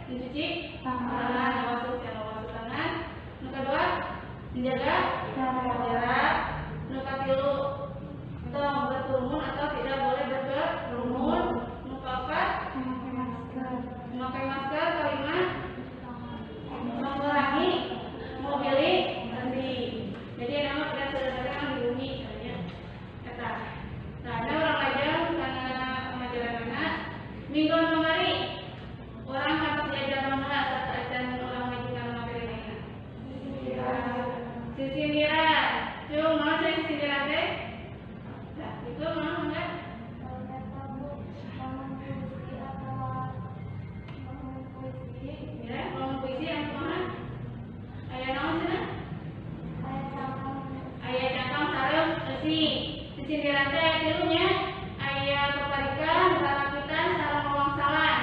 Mencuci tangan, basuh cara basuh tangan. Nu kadua menjaga jarak. Nu katilu tong berkerumun atau tidak boleh berkerumun. Nu kaopat memakai masker. Kelima mengurangi mobilisasi. Jadi nama kita saudara kan di bumi misalnya. Kata. Nah, ada orang aja karena pengajaran anak minggu kemarin orang harus diajar mana saat ajan orang majukan materi lainnya. Sisindiran. Cung, mau saya sisindiran teh? Nah, itu mau enggak? Ya, ngomong puisi yang kumaha? Aya naon cenah? Aya cangkang sareng eusi. Sisindiran teh tilu nya, aya paparikan, rarakitan, sareng wawangsalan.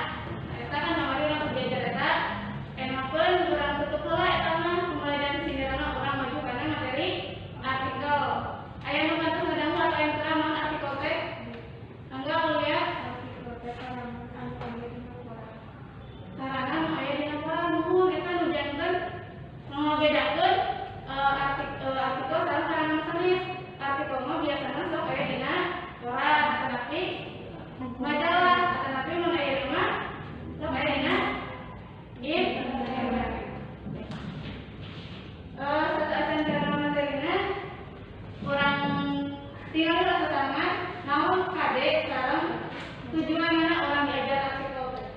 Nah, eta kan kamari urang keur diajar eta. Enakeun urang tutup heula eta mah mulai dari sisindiran urang maju kana materi artikel. Aya nu kantos ngadangu atau aya nu teu naon artikel teh? Mangga kuliah. Karangan nu aya dina koran nuhun eta nu janten ngabedakeun artikel sareng karangan sanes. Artikel mah biasana sok aya dina koran atanapi majalah atanapi mun aya di mah sok aya dina internet. Satu acan kana materina urang tinggal heula satangan naon kade sareng tujuanna urang diajar artikel teh.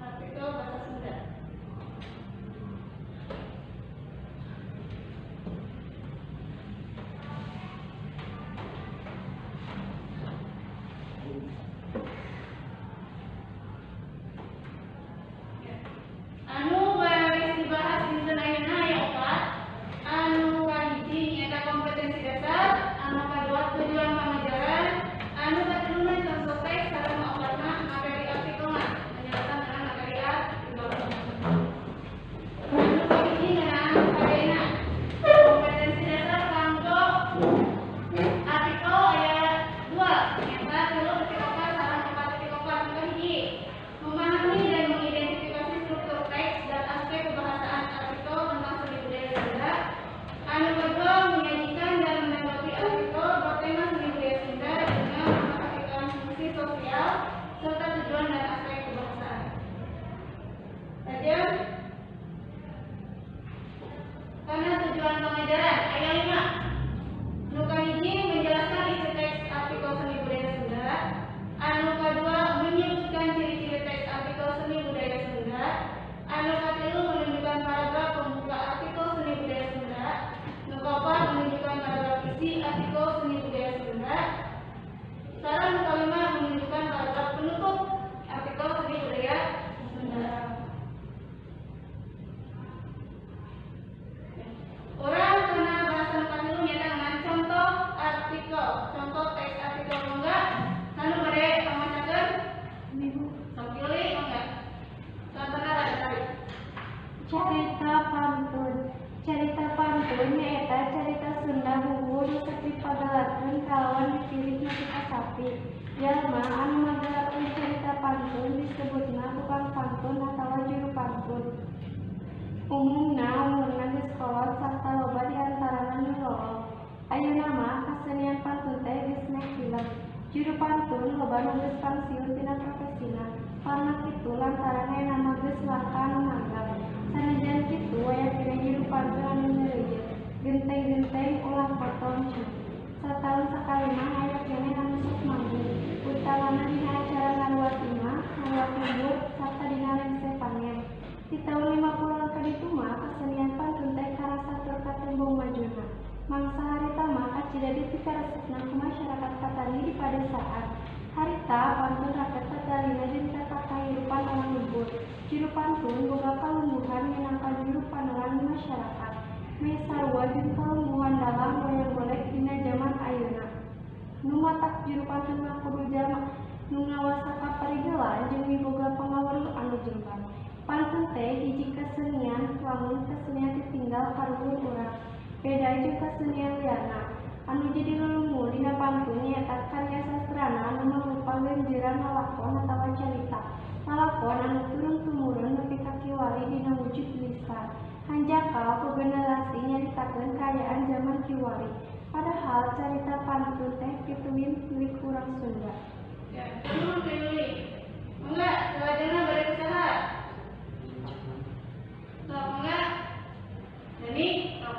Artikel bahasa Sunda. Anu baris dibahas dinten ayeuna aya opat. Anu kahiji nyaeta kompetensi dasar, anu kadua tujuan pangajaran, anu katiluna contoh teks, sareng nu opatna materi artikelna, penjelasan ngeunaan materi artikel. Anu kahiji ngeunaan kadena kompetensi dasar kanggo artikel aya 2, nyaeta 3.4 sareng 4.4. Nu kahiji memahami dan mengidentifikasi struktur teks dan aspek kebahasaan artikel tentang seni budaya Sunda. Anu kedua, menyajikan dan menanggapi artikel bertema seni budaya Sunda dengan memperhatikan fungsi sosial serta tujuan dan aspek kebahasaan. Tajam. Karena tujuan pengajaran aya 5. Nu kahiji menjelaskan isi teks artikel seni budaya Sunda. Anu kadua menyebutkan ciri-ciri teks artikel seni budaya Sunda. Anu katilu menunjukkan paragraf pembuka artikel seni budaya Sunda. Nu kaopat menunjukkan paragraf isi artikel seni budaya Sunda. Sareng nu kalima menunjukkan paragraf penutup artikel seni budaya Sunda. Orang kena bahasa nu katilu nyaeta ngeunaan contoh artikel, contoh teks artikel mangga. Anu bade pamacakeun? Sok pilih mangga. Contohna rada tarik. Carita pantun. Carita pantun nyaeta carita Sunda bubu nu sok dipagelakeun kalawan dipilih nepi ka sapi. Jalma anu magelakeun carita pantun disebutna tukang pantun atawa juru pantun. Umumna umurna geus kolot sarta loba di antarana nu lolong. Ayeuna mah kasenian pantun teh geus meh hilep. Juru pantun loba nu geus pangsiun tina profesina. Pangna kitu lantaran ayeuna mah geus langka anu nanggap. Sanajan kitu aya keneh juru pantun anu nyeureuyeuh. Genteng-genteng ulah potong cenah. Sataun sakali mah aya keneh anu sok manggung. Utamana dina acara ngaruat imah, ngaruat lembur, sarta dina rengse panen. Di taun 50-an ka ditu mah kesenian pantun teh karasa tur katembong majuna. Mangsa harita mah kacida dipikaresepna ku masyarakat patani di padesaan. Harita pantun raket tatalina jeung tata kahirupan urang lembur. Juru pantun boga kalungguhan minangka juru panelan di masyarakat. Meh sarua jeung kalungguhan dalang wayang golek dina jaman ayeuna. ditinggal karuhun urang. Beda jeung kasenian liana. Anu jadi lulungu dina pantun nyaeta karya sastrana anu mangrupa genjeran lalakon atawa carita. Lalakon anu turun tumurun nepi ka kiwari dina wujud lisan. Hanjakal ku generasi nyaritakeun kaayaan zaman kiwari. Padahal carita pantun teh pituin milik urang Sunda. Ya, nuhun Teh Yuli. Mangga, salajengna bade ku saha? Sok mangga. Dani, sok.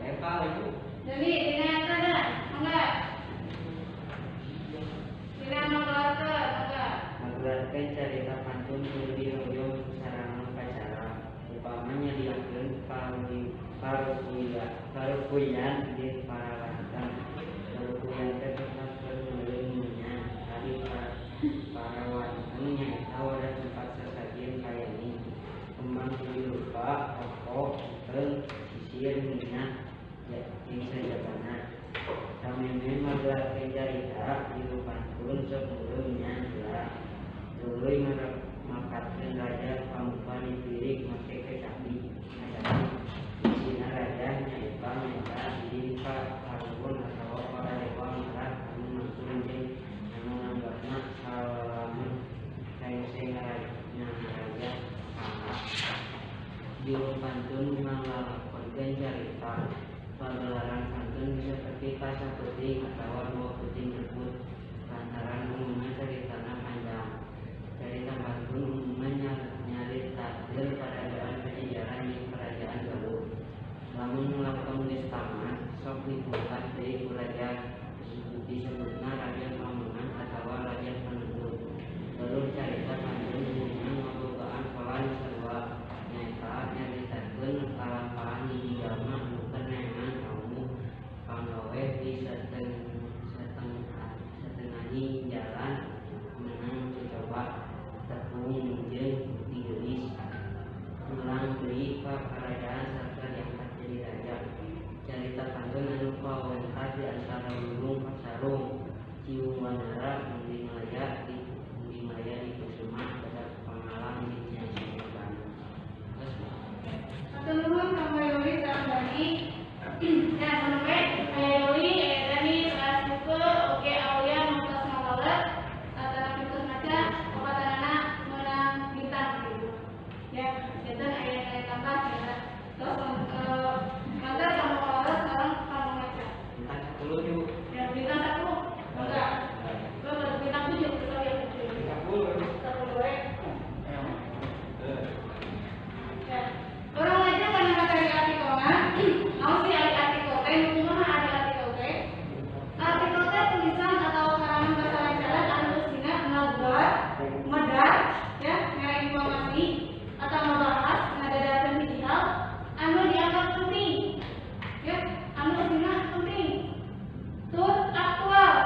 Eva itu. Dani, dina eta da, mangga. Dina magelarkeun, mangga. Magelarkeun carita pantun kudu dihoyong ku sarana upacara. Upama nyadiakeun parukuyan di parawanten. Parukuyan teh tempat keur meuleum minyak. Ari parawanten nyaeta wadah tempat sasajieun kayani. Kembang tujuh rupa, rokok, henteng, sisir, minyak, jeung sajabana. Samemeh magelarkeun carita juru pantun sok meuleum minyak heula. Tuluy mangkatkeun raja pamuka dipirik make kecapi. Isina raja nyaeta menta idin ka karuhun atawa para dewa marah anu mangkun jeung anu nganggapna salamun rengse ngaraja kalah. Juru pantun ngalalakonkeun carita. Pagelaran pantun bisa tepi ka sapeuting atawa dua peuting rebut lantaran umumna caritana panjang. Carita pantun umumna nyaritakeun parajaan Pajajaran jeung Kerajaan Galuh. Lamun lakon geus tamat, sok dipungkas deui ku raja disebutna raja pamenang atawa raja penutup. Alur carita pantun umumna ngabogaan pola nu sarua, nyaeta nyaritakeun kalampahan hiji jalma anu keur neangan ilmu panggawe di satengahi jalan meunang cocoba tepung jeung digeulis ngulang deui ka karajaan sarta diangkat jadi raja. Carita pantun anu kawentar di antara Wulung Pasarung, Ciung Wanara, Munding Laya di Kusuma, Badak Pangalang di Cianjur. Hatur nuhun ka Mbak Yuli sareng Dani. Nah, sampe aya Yuli, aya Dani, teras buku, oge Aulia nu tos ngawalep, satana tos maca, opatanana meunang bintang gitu. Ya, janten aya nilai tambah ya. Terus mangga kamu ngawalep sareng kamu maca. Bintang 10 Ibu. Ya, bintang 1. Mangga. Bintang 7, sorry ya. Bintang 10. 10 we. Ya. Urang aja kana materi artikelna. Naon sih ari artikel teh? Nu kumaha ari artikel teh? Artikel teh tulisan atau karangan basa lancaran anu eusina ngaguar, medar, ya, mere informasi atau ngabahas ngadadakeun hiji hal anu dianggap penting. Ya, anu eusina penting. Tur aktual.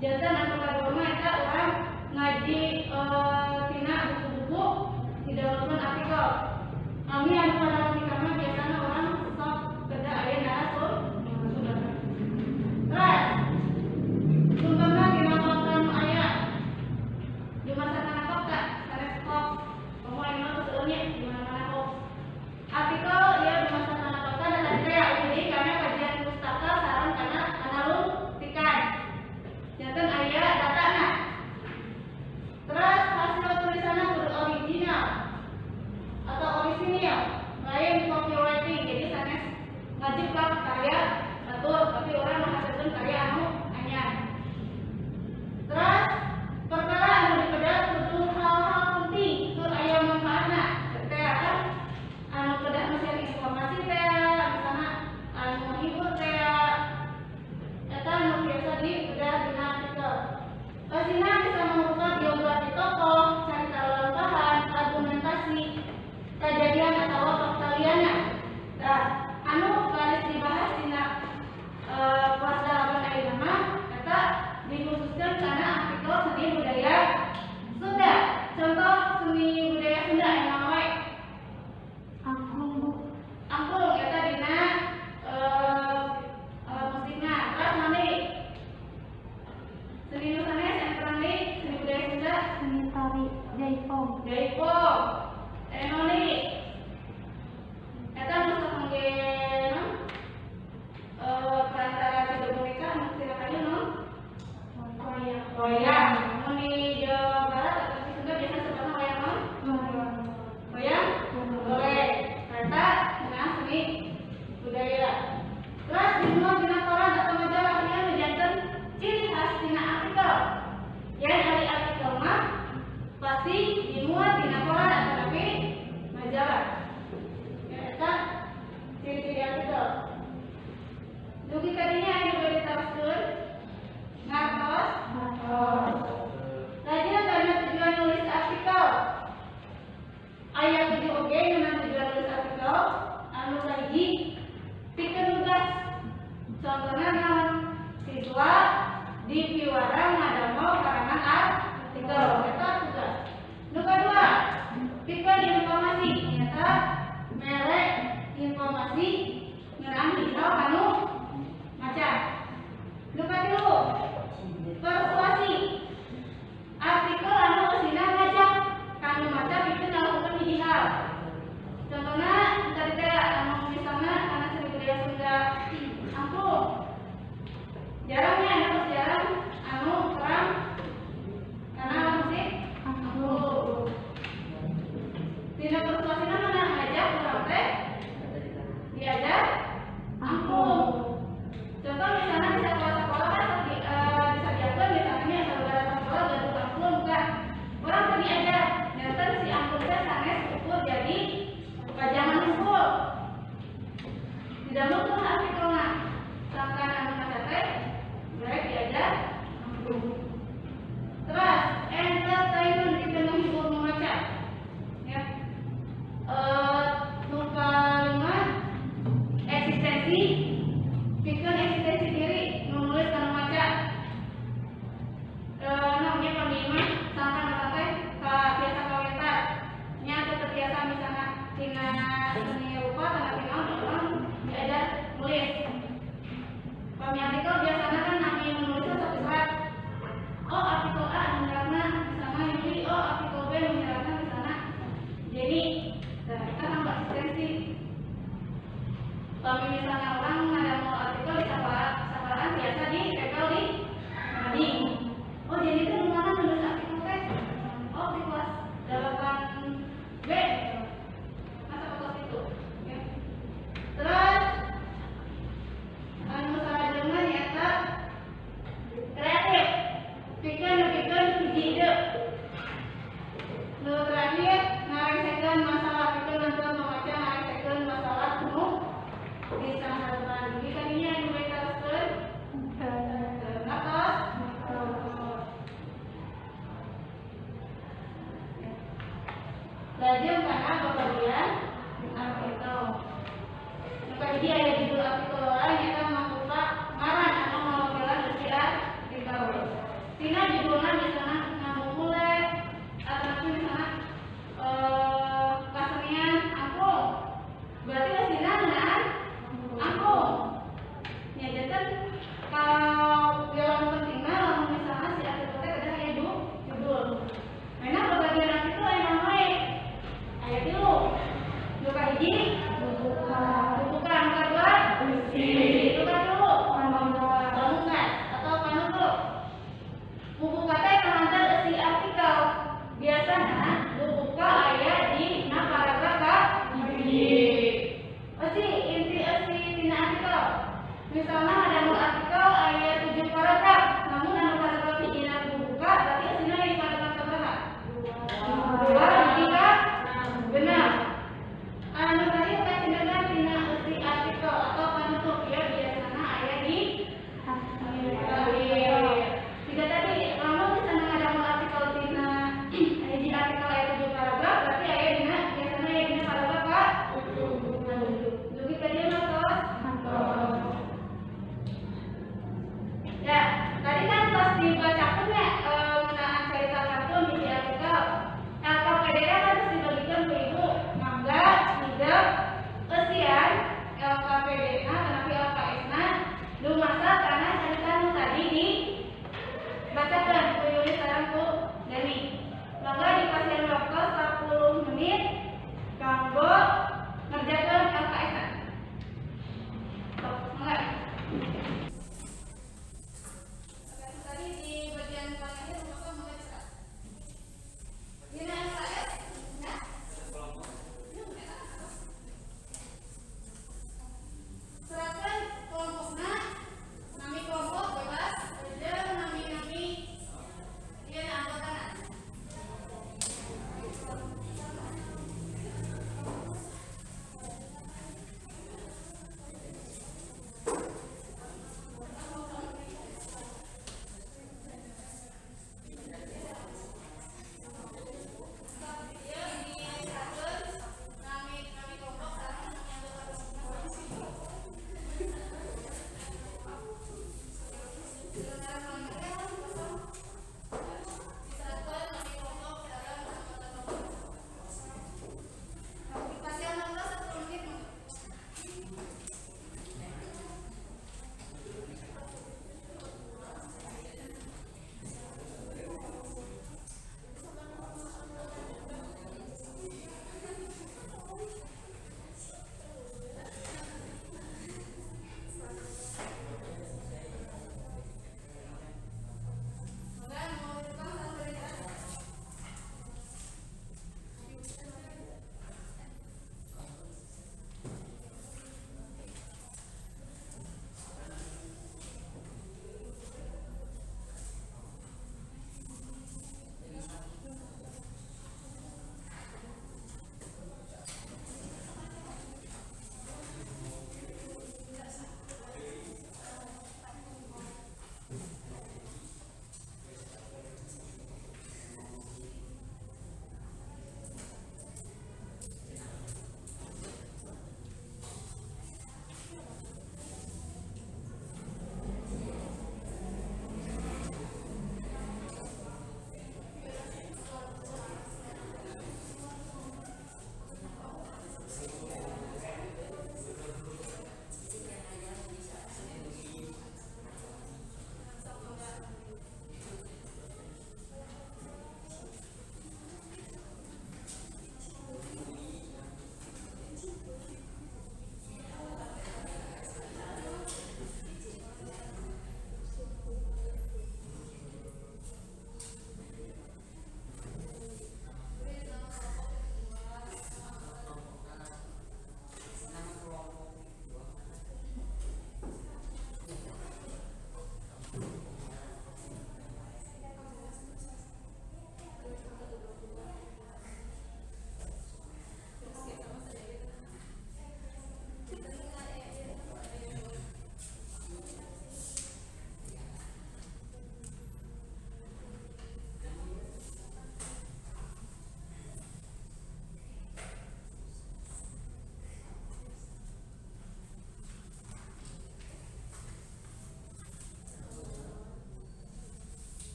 Janten anu kadua mah eta urang ngaji tina buku-buku didamel artikel. Kami anu panalungtikan mah biasana urang sok kedah aya narasumber. Terus sumberna dina fakta nu aya. Dumasar kana fakta sanes hoax. Komo aya mah seueur nya di mana-mana hoax. Artikel ieu dumasar kana fakta dan tadi teh ini karena kajian pustaka sareng kana panalungtikan. Janten aya datana. Terus hasil tulisanna kudu original atau orisinil, lain copywriting. Jadi sanes ngajiplak karya batur, tapi orang menghasilkan karya anu anyar. Terus perkara anu dipedah kudu hal-hal penting tur aya manfaatna. Teh kan anu kedah mesian informasi teh, misalna anu menghibur teh, eta anu biasa dipedah dina artikel. Pasina bisa membuka biografi tokoh, carita lalampahan, argumentasi, kejadian atau fakta liana. Nah, anu garis dibahas dina kelas 8 ayeuna mah eta dikhususkan kana artikel seni budaya Sunda. Contoh seni budaya Sunda aya naon wae? Angklung Bu. Angklung eta dina alat musikna. Terus naon deui? Seni nu sanes anu terang deui seni budaya Sunda. Seni tari jaipong. Jaipong. Aya naon deui? Eta nu sok kangge naon? Perantara tiga boneka anu tina kayu naon? Wayang. Wayang. Mun di Jawa Barat atau di Sunda biasa sebutna wayang naon? Wayang golek. Eta ngeunah seni budaya. Terus dimuat dina koran atau majalah ieu nu janten ciri khas tina artikel. Yang ari artikel mah pasti dimuat dina koran atau tapi majalah. Ya, eta ciri-ciri artikel. Dugi kadinya anu bade ditaroskeun ngartos. Lajeng kana tujuan nulis artikel. Aya tujuh oge ngeunaan tujuan nulis artikel anu kahiji pikeun tugas. Contohna naon? Siswa dipiwarang ngadamel karangan artikel eta tugas. Nu kadua, pikeun informasi nyaeta mere informasi ngeunaan hiji hal kanu maca. Nu katilu, persuasi. Artikel anu eusina ngajak kanu maca pikeun ngalakukeun hiji hal. Contohna tadi teh anu misalna kana seni budaya Sunda angklung. Jarangnya anu jarang anu terang kana alat musik angklung. Tina persuasina mana ngajak urang teh diajar angklung. Contoh misalnya di sekolah-sekolah kan disadiakeun misalnya saudara sekolah gaduh angklung kan. Urang teu diajar, janten si angklung teh sanes ukur jadi pajangan unggul. Didamelkeun artikelna. Sangkan anu maca teh rek diajar angklung. Terus entertainment pikeun menghibur nu maca. Ya. Nu kalima eksistensi pikeun eksistensi diri nu nulis kanu maca. Namanya pami mah sangkan eta teh ka biasa kawentar. Nya teu terbiasa misalna tina seni rupa kana tina urang diajar nulis. Pami artikel biasana kan nami menulisna sok diserat. Oh artikel A nu nyeratna misalna Yuli, oh artikel B nu nyeratna misalna Jenny. Nah, eta kan eksistensi. Pami misalna urang ngadamel artikel di sakolaan biasa ditempel di mading. Oh Jenny teh nu mana nulis artikel teh? Oh di kelas 8B. Masa kelas itu. Ya. Terus anu salajengna nyaeta kreatif. Pikeun nepikeun hiji ide. Nu terakhir ngarengsekeun masalah pikeun nonton pamaca ngarengsekeun masalah nu disahareupan. Jadi kadinya anu bade taroskeun ngartos. Lajeng kana babagian artikel. Nu kahiji aya judul artikel lain nyaeta mangrupa ngaran anu ngawakilan eusi artikel.